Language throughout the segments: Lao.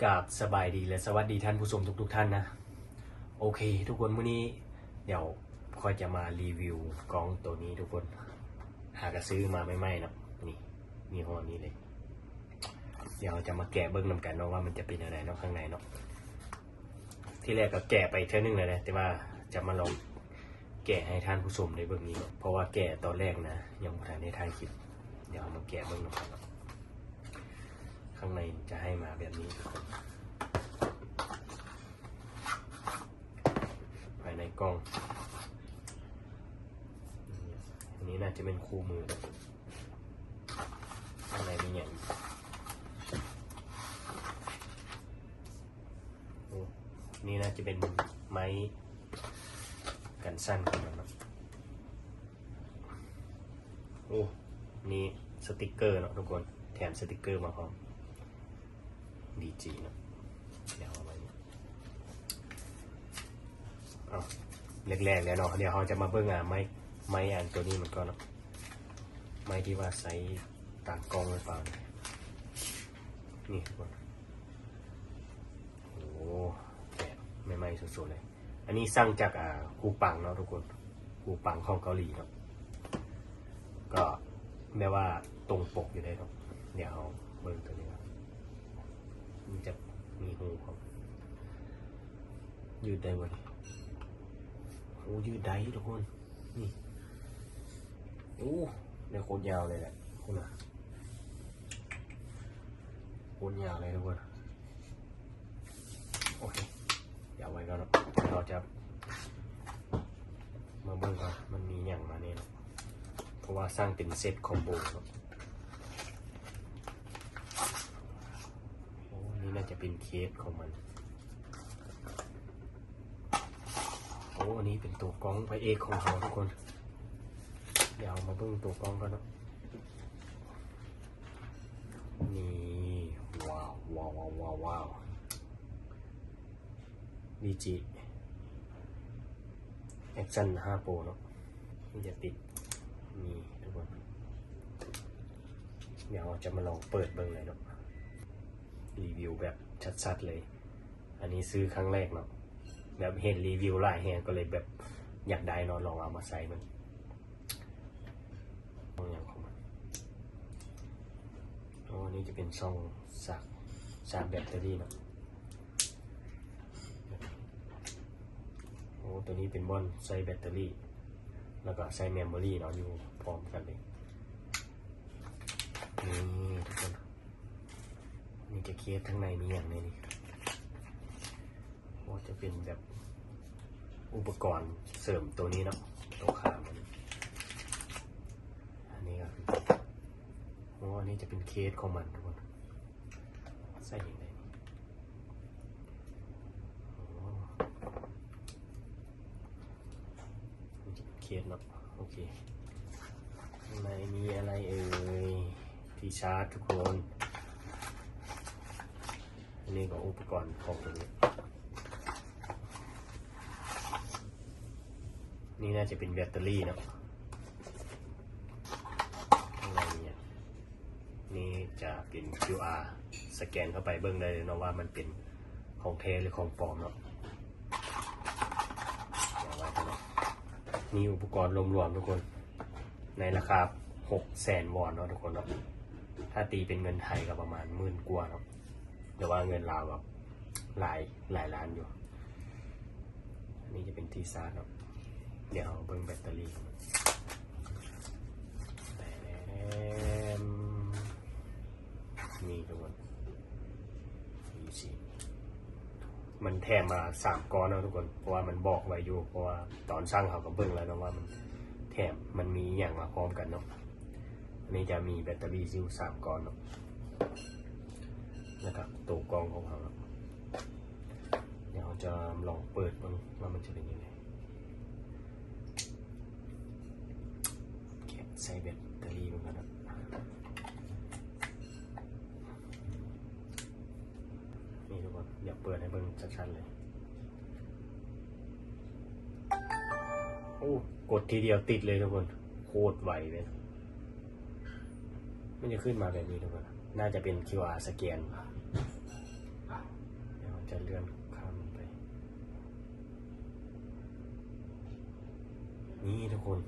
ກາບສະບາຍດີ ແລະ ສະຫວັດດີທ່ານຜູ້ຊົມທຸກໆທ່ານນະ. ໂອເຄ ທຸກຄົນ ມື້ນີ້ດຽວຂ້ອຍຈະມາຣີວິວກ້ອງໂຕນີ້ທຸກຄົນ. ຫາກະຊື້ມາໃໝ່ໆເນາະ. ນີ້ ຍີ່ຫໍ້ນີ້ເລີຍ. ດຽວເຮົາຈະມາແກະເບິ່ງນຳກັນເນາະ ວ່າມັນຈະເປັນແນວໃດເນາະ ຂ້າງໃນເນາະ. ທີແລກກໍແກະໄປເທື່ອໜຶ່ງແລ້ວນະ ແຕ່ວ່າຈະມາລອງແກະໃຫ້ທ່ານຜູ້ຊົມໄດ້ເບິ່ງອີກເນາະ ເພາະວ່າແກະຕອນແລກນະ ຍັງບໍ່ທັນໄດ້ຖ່າຍຄລິບ. ດຽວເຮົາມາແກະເບິ່ງນຳກັນເນາະ. ຂ້າງໃນຈະໃຫ້ມາແບບນີ້ທຸກຄົນ. ພາຍໃນກ່ອງ ອັນນີ້ໜ້າຈະແມ່ນຄູ່ມື. ຂ້າງໃນມີຫຍັງອີກ? ໂອ້ ນີ້ໜ້າຈະເປັນໄມ້ກັນສັ່ນຂອງມັນເນາະ. ໂອ້ ນີ້ສະຕິກເກີເນາະທຸກຄົນ ແຖມສະຕິກເກີມາພ້ອມ. ດີຈີເນາະ. ດຽວເອົາໄວ້ນີ້ ເອົາ ແລກໆແລ້ວເນາະ. ດຽວເຮົາຈະມາເບິ່ງ ອາ ໄມ້ ໄມ້ອັນໂຕນີ້ມັນກ່ອນເນາະ. ໄມ້ທີ່ວ່າໃຊ້ຕາມກ້ອງຫຼືເປົ່າ ນີ້ ນີ້ທຸກຄົນ. ໂອ້ ແກະໃໝ່ໆສົດໆເລີຍ. ອັນນີ້ສັ່ງຈາກ ອາ ຄູປັງເນາະທຸກຄົນ ຄູປັງຂອງເກົາຫຼີເນາະ. ກໍແບບວ່າຕົງປົກຢູ່ເດ້ເນາະ. ດຽວເຮົາເບິ່ງໂຕນີ້ເນາະ ມັນຈະມີຮູພອມ. ຢືດໄດ້ບໍ່ນີ້? ໂອ້ ຢືດໄດ້ທຸກຄົນ. ນີ້ ໂອ້ ໄດ້ໂຄດຍາວເລີຍແຫຼະ ພຸ້ນນະ ໂຄດຍາວເລີຍທຸກຄົນ. ໂອເຄ ດຽວເອົາໄວ້ກ່ອນເນາະ. ດຽວເຮົາຈະມາເບິ່ງວ່າມັນມີຫຍັງມາແດ່ເນາະ ເພາະວ່າສັ່ງເປັນເຊັດຄອມໂບເນາະ. ໂອ້ ນີ້ໜ້າຈະເປັນເຄສຂອງມັນ. ໂອ້ ອັນນີ້ເປັນໂຕກ້ອງພະເອກຂອງເຮົາທຸກຄົນ. ດຽວເຮົາມາເບິ່ງໂຕກ້ອງກ່ອນເນາະ. ນີ້ ວ້າວ ວ້າວ ວ້າວ ວ້າວ ດີຈີ ແອັກຊັນຫ້າໂປຣເນາະ. ມັນຈະຕິດ ນີ້ທຸກຄົນ. ດຽວເຮົາຈະມາລອງເປີດເບິ່ງເລີຍເນາະ ຣີວິວແບບຊັດໆເລີຍ. ອັນນີ້ຊື້ຄັ້ງແລກເນາະ ແບບເຫັນຣີວິວຫຼາຍແຮງ ກໍເລີຍແບບຢາກໄດ້ເນາະ ລອງເອົາມາໃຊ້ເບິ່ງ. ຂອງຫຍັງຂອງມັນ? ໂອ້ ອັນນີ້ຈະເປັນຊ່ອງຊາ ຊາດແບັດເຕີຣີເນາະ. ໂອ້ ໂຕນີ້ເປັນບ່ອນໃສ່ແບັດເຕີຣີ ແລ້ວກໍໃສ່ເມມໂມຣີເນາະ ຢູ່ພ້ອມກັນເລີຍ. ນີ້ທຸກຄົນ ນີ້ຈະເຄສທາງໃນມີຫຍັງແດ່ນີ້? ໂອ້ ຈະເປັນແບບອຸປະກອນເສີມໂຕນີ້ເນາະ ໂຕຂ້າງມັນ. ອັນນີ້ກໍຄື ໂອ້ ອັນນີ້ຈະເປັນເຄສຂອງມັນທຸກຄົນ. ໃສ່ຫຍັງໄດ້ນີ້? ໂອ້ ນີ້ຈະເປັນເຄສເນາະ. ໂອເຄ ຂ້າງໃນມີອະໄລເອີຍ? ທີ່ຊາດທຸກຄົນ. ອັນນີ້ກໍອຸປະກອນຂອງຕົວນີ້. ນີ້ໜ້າຈະເປັນແບັດເຕີຣີເນາະ. ຂ້າງໃນນີ້ ນີ້ຈະເປັນຄິວອາ ສະແກນເຂົ້າໄປເບິ່ງໄດ້ເລີຍເນາະ ວ່າມັນເປັນຂອງແທ້ຫຼືຂອງປອມເນາະ. ວາງໄວ້ເນາະ. ມີອຸປະກອນລວມໆທຸກຄົນ ໃນລາຄາຫົກແສນວອນເນາະທຸກຄົນເນາະ. ຖ້າຕີເປັນເງິນໄທກໍປະມານໝື່ນກວ່າເນາະ ແຕ່ວ່າເງິນລາວແບບຫຼາຍ ຫຼາຍລ້ານຢູ່. ອັນນີ້ຈະເປັນທີ່ຊາດເນາະ. ດຽວເຮົາເບິ່ງແບັດເຕີຣີຂອງມັນ. ແຕມ ນີ້ທຸກຄົນ ຢູ່ຊີ້ ມັນແຖມມາສາມກ້ອນເນາະທຸກຄົນ ເພາະວ່າມັນບອກໄວ້ຢູ່ ເພາະວ່າຕອນສັ່ງເຮົາກໍເບິ່ງແລ້ວເນາະວ່າມັນແຖມ ມັນມີອີ່ຫຍັງມາພ້ອມກັນເນາະ. ອັນນີ້ຈະມີແບັດເຕີຣີຢູ່ສາມກ້ອນເນາະ ແລ້ວກໍໂຕກ້ອງຂອງເຮົາເນາະ. ດຽວເຮົາຈະລອງເປີດເບິ່ງວ່າມັນຈະເປັນຈັ່ງໃດ. ແກະໃສ່ແບັດເຕີຣີເບິ່ງກ່ອນເນາະ. ນີ້ທຸກຄົນ ດຽວເປີດໃຫ້ເບິ່ງຊັດໆເລີຍ. ໂອ້ ກົດທີດຽວຕິດເລີຍທຸກຄົນ ໂຄດໄວເລີຍ. ມັນຈະຂຶ້ນມາແບບນີ້ທຸກຄົນ ໜ້າຈະເປັນຄິວອາສະແກນ. ຂ້າມໄປ ນີ້ທຸກຄົນ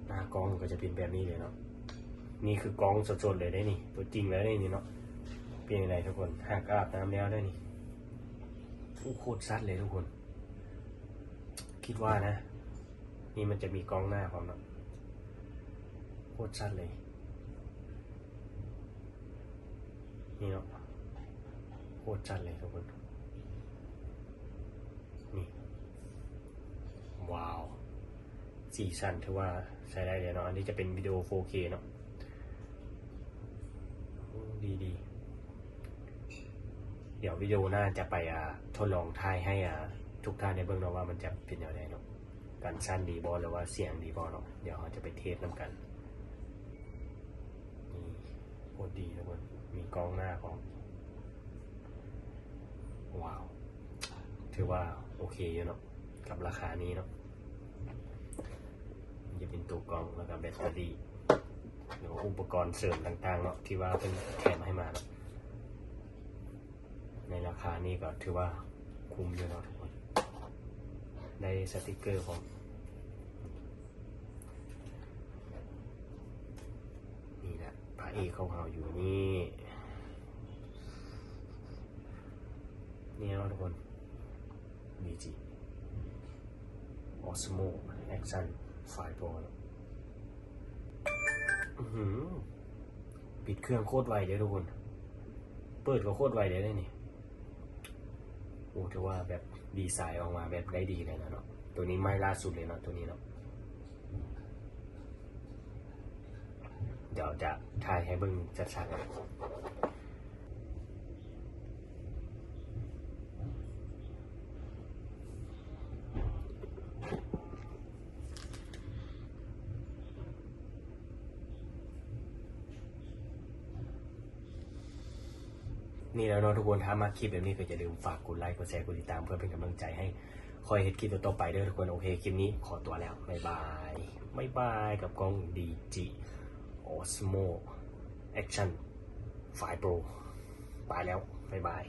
ໜ້າກ້ອງກໍຈະເປັນແບບນີ້ເລີຍເນາະ. ນີ້ຄືກ້ອງສົດໆເລີຍເດ້ນີ້ ຕົວຈິງເລີຍເດ້ນີ້ເນາະ. ເປັນຈັ່ງໃດທຸກຄົນ? ຫາກອາບນ້ຳແລ້ວເດ້ນີ້. ໂອ້ ໂຄດຊັດເລີຍທຸກຄົນ. ຄິດວ່ານະ ນີ້ມັນຈະມີກ້ອງໜ້າພ້ອມເນາະ. ໂຄດຊັດເລີຍ ນີ້ເນາະ ໂຄດຊັດເລີຍທຸກຄົນ. ນີ້ ວ້າວ ສີສັນຖືວ່າໃຊ້ໄດ້ເລີຍເນາະ. ອັນນີ້ຈະເປັນວິດີໂອ ໂຟເຄ ເນາະ. ໂອ້ ດີໆ ດຽວວິດີໂອໜ້າຈະໄປ ອ່າ ທົດລອງຖ່າຍໃຫ້ ອ່າ ທຸກທ່ານໄດ້ເບິ່ງເນາະ ວ່າມັນຈະເປັນແນວໃດເນາະ, ການສັ່ນດີບໍ່ ຫຼືວ່າສຽງດີບໍ່ເນາະ. ດຽວເຮົາຈະໄປເທສນຳກັນ. ນີ້ ໂຄດດີທຸກຄົນ ມີກ້ອງໜ້າພ້ອມ. ວ້າວ ຖືວ່າໂອເຄຢູ່ເນາະ ກັບລາຄານີ້ເນາະ. ມັນຈະເປັນຕົວກ້ອງ ແລ້ວກໍແບັດເຕີຣີ ແລ້ວກໍອຸປະກອນເສີມຕ່າງໆເນາະ ທີ່ວ່າເພິ່ນແຖມໃຫ້ມາເນາະ. ໃນລາຄານີ້ກໍຖືວ່າຄຸ້ມຢູ່ເນາະທຸກຄົນ ໄດ້ສະຕິກເກີພ້ອມ. ນີ້ແຫຼະ ພະເອກຂອງເຮົາຢູ່ນີ້ ນີ້ເນາະທຸກຄົນ ດີຈີ Osmo Action Five Pro. ອືຫື ປິດເຄື່ອງໂຄດໄວເດ້ທຸກຄົນ ເປີດກໍໂຄດໄວເດ້ນີ້. ໂອ້ ຖືວ່າແບບດີໄຊອອກມາແບບໄດ້ດີເລີຍນະເນາະ. ໂຕນີ້ໃໝ່ລ່າສຸດເລີຍເນາະ ໂຕນີ້ເນາະ. ດຽວຈະຖ່າຍໃຫ້ເບິ່ງຊັດໆເນາະ. ນີ້ແລ້ວເນາະທຸກຄົນ ຖ້າມັກຄລິບແບບນີ້ກໍຢ່າລືມຝາກກົດໄລ ກົດແຊ ກົດຕິດຕາມ ເພື່ອເປັນກຳລັງໃຈໃຫ້ຂ້ອຍເຮັດຄລິບຕໍ່ໆໄປເດີທຸກຄົນ. ໂອເຄ ຄລິບນີ້ຂໍຕົວແລ້ວ ບາຍບາຍ ບາຍບາຍ ກັບກ້ອງ ດີຈີ Osmo Action Five Pro ໄປແລ້ວ ບາຍບາຍ.